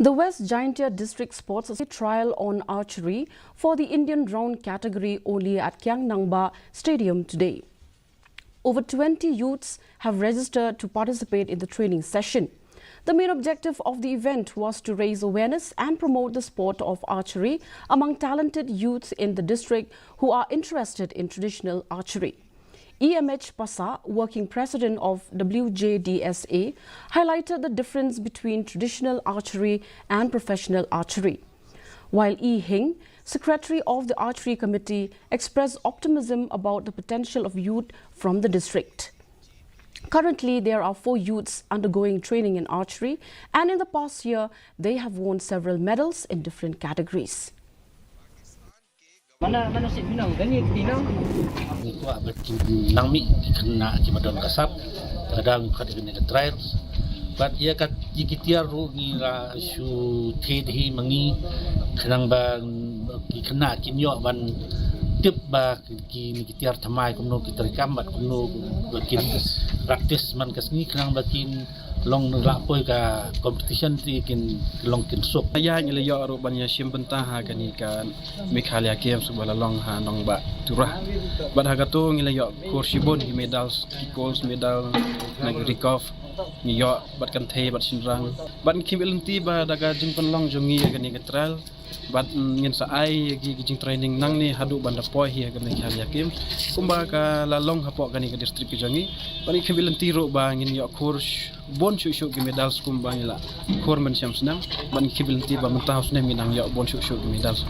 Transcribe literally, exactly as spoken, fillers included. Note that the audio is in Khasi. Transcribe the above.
The West Jaintia District Sports Association trial on archery for the Indian round category only at Kiang Nangbah Stadium today. Over twenty youths have registered to participate in the training session. The main objective of the event was to raise awareness and promote the sport of archery among talented youths in the district who are interested in traditional archery. E M H Passah, working president of W J D S A, highlighted the difference between traditional archery and professional archery. While E Hing, secretary of the archery committee, expressed optimism about the potential of youth from the district. Currently, there are four youths undergoing training in archery, and in the past year, they have won several medals in different categories. Mana, mana si minang, gani minang. Ngi kwah ba kin nang mih ki khynnah kiba don ka sap, lada ngi khot ïa kane ka trials. Bad ïa ka, ïa ki tiar ruh ngi la shu thied hi ma ngi, khnang ba ki khynnah kin ïoh ban tip ba ki, ki, ki tiar thymmai kumno ki treikam bad kumno ba kin practice man ka sngi, khnang ba kin long, lah poi ka competition te kin long kin suk. Ïa ngi la ïoh ruh ban ïa shim bynta ha kane ka Meghalaya Games ba la long ha Nongbah Tura. Bad ha kato ngi la ïoh khur shibun ki medals, ki gold medal, na ki recurve ngi ïoh bad kynthei bad shynrang. Bad ngi khmih lynti ba da ka jingpynlong jong ngi ïa kane ka trial, bad, mm, ngin sa ai ïa ki, ki jingtraining nangne haduh ban da poi hi ha ka Meghalaya Games, kumba ka la long hapoh kane ka district ka jong ngi. Bad ngi khmih lynti ruh ba ngin ïoh khur sh-, bun shuh shuh ki medals kumba ngi la khur mynshem snem. Bad ngi khmih lynti ba mynta ha u snem ngin nang ïoh bun shuh shuh ki medals.